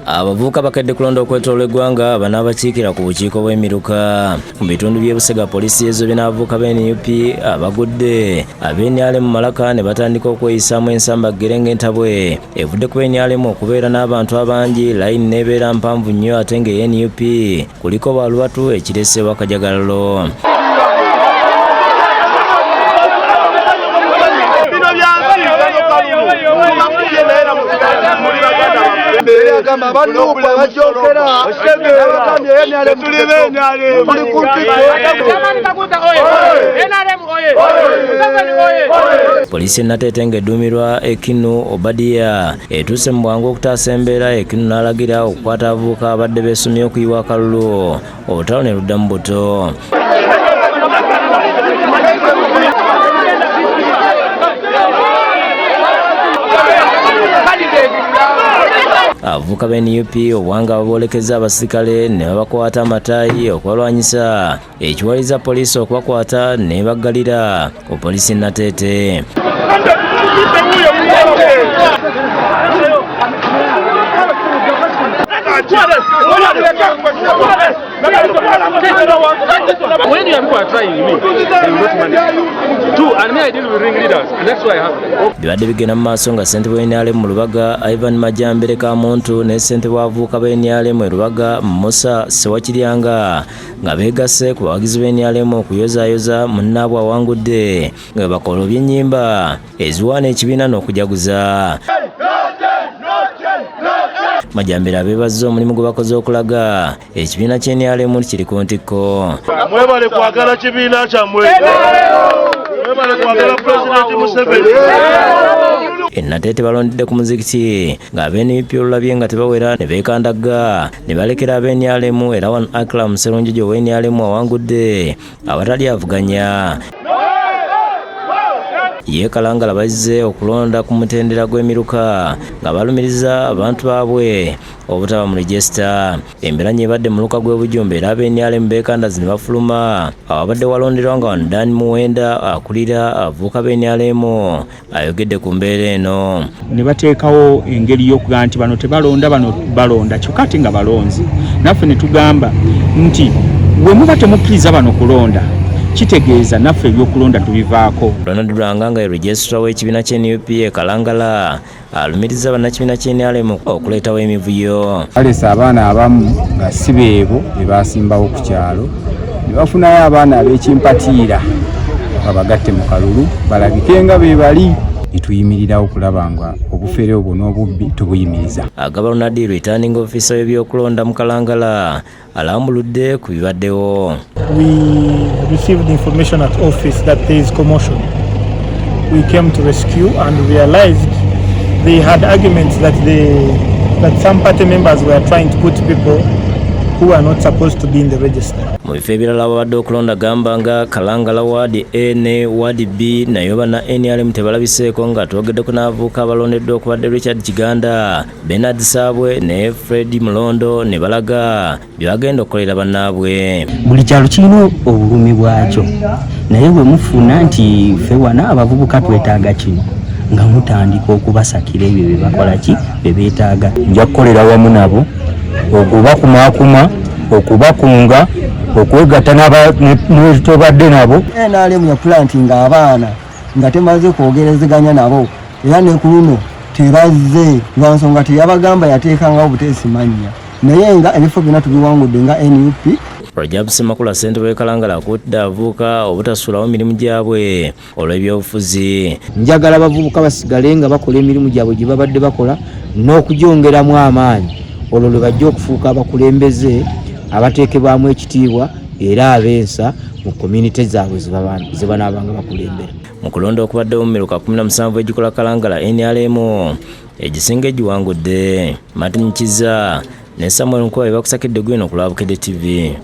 Abavubuka bakedde kulonda okwetoloola eggwanga abanaabakiikira ku bukiiko bw'emiruka mu bitundu by'e Busega. Poliisi yeezobye n'abavubuka ba NUP abagudde ab'NRM mu malaka ne batandika okweyisaamu ensambaggere ng'entabwe evudde ku NRM okubeera n'abantu abangi, layini n'ebeera mpanvu nnyo ate ng'eya NUP kuliko balubatu, ekireseewo akajagalalo. Bino byansi, kano kalulu tubakubye, naye era muli baganda baffe. Agamba aba NUP abajokera abagambye NRM. Tuli b'NRM. Tuli ku ntikko. Jamani, Kaguta oye! NRM oye! Museveni oye! Poliisi e Nateete ng'edduumirwa Ekinu Obadiya etuuse mu bwangu okutaasa embeera. Ekinu n'alagira okukwata abavubuka abadde beesumye okuyiwa akalulu, olutalo ne ludda mu buto. Abavubuka ba NUP obwanga baboolekeza abasirikale ne babakwata amataayi okubalwanyisa, ekiwaliriza poliisi okubakwata ne baggalira ku poliisi Nateete. When you people are trying me, they will not manage. Two, and me, I deal with ringleaders, and that's why I have them. Bibadde bigenda mu maaso nga ssentebe w'NRM mu Lubaga, Ivan Majambere Kamuntu, ne ssentebe w'abavubuka ba NRM e Lubaga, Musa Sewakiryanga, nga beegasse ku bawagizi ba NRM okuyozaayoza munnaabwe awangudde nga bakola eby'ennyimba eziwaana ekibiina n'okujaguza. Majambere abeebazza omulimu gwe bakoze okulaga ekibiina ky'NRM kiri ku ntikko. Mwebale kwagala kibiina kyammwe, mwebale kwagala Pulezidenti Museveni. Enateete balondedde ku muzikiti ng'ab'NUP olulabye nga tebawera ne beekandagga ne balekera ab'NRM, era wano Akram Serunjojo ow'NRM awangudde awatali avuganya. Ye Kalangala bazze okulonda ku mutendera gw'emiruka nga balumiriza abantu baabwe obutaba mu register. Embeera ebadde mu muluka gw'e Bujumba, era ab'NRM beekandazi ne bafuluma awabadde walonderwa, nga wano Dan Muwenda akulira abavubuka b'NRM ayogedde ku mbeera eno. Ne bateekawo engeri y'okugamba nti bano tebalonda, bano balonda, kyokka ate nga balonzi. Naffe ne tugamba nti bwe muba temukkiriza bano kulonda, kitegeeza naffe ebyokulonda tubivaako. Ronald Lwanga, nga ye registrar w'ekibiina ky'e NUP e Kalangala, alumiriza bannakibiina ky'e NRM okuleetawo emivuyo. Balesa abaana abamu nga si beebo be basimbawo ku kyalo, ne bafunayo abaana ab'ekimpatiira babagatte mu kalulu balabike nga be bali. Ne tuyimirirawo okulaba nga obufere obwo n'obubbi tubuyimiriza. Agaba Ronald, returning officer w'ebyokulonda mu Kalangala, alambuludde ku bibaddewo. We received information at office that there is commotion. We came to rescue and realized they had arguments that some party members were trying to put people who are not supposed to be in the register. Mu bifo ebirala babadde okulonda, gamba nga Kalangala Ward A ne Ward B, naye banna NRM tebalabiseeko. Nga twogeddeko n'abavubuka abalondeddwa okubadde Richard Kiganda, Bernard Saabwe ne Fred Mulondo, ne balaga bye bagenda okukolera bannaabwe. Buli kyalo kirina obulumi bwakyo, naye bwe mufuna nti ffe wano abavubuka twetaaga kino, nga mutandika okubasakira ebyo bye bakola ki bye beetaaga. Nja kukolera wamu nabo okubakumaakuma, okubakunga, okwegatta netobadde nabo. NRM yapulantinga abaana nga temaze kwogerezeganya nabo, era ne ku luno tebazze lwa nsonga teyabagamba, yateekangawo buteesi mannya, naye nga ebifo byonna tubiwangudde nga NUP. Rajab Semakula, ssentebe w'e Kalangala, akuutidde abavubuka obutasuulawo mirimu gyabwe olw'ebyobufuzi. Njagala abavubuka basigale nga bakola emirimu gyabwe gye babadde bakola n'okugyongeramu amaanyi, olwo lwe bajja okufuuka abakulembeze abateekebwamu ekitiibwa era ab'ensa mu community zaabwe ze banaabanga bakulembera. Mu kulonda okubaddewo mu miruka 17 egikola Kalangala, NRM egisinga egiwangudde. Martin Kiza ne Samuel Nkuba be bakusakidde gwino ku Lwabukedde TV.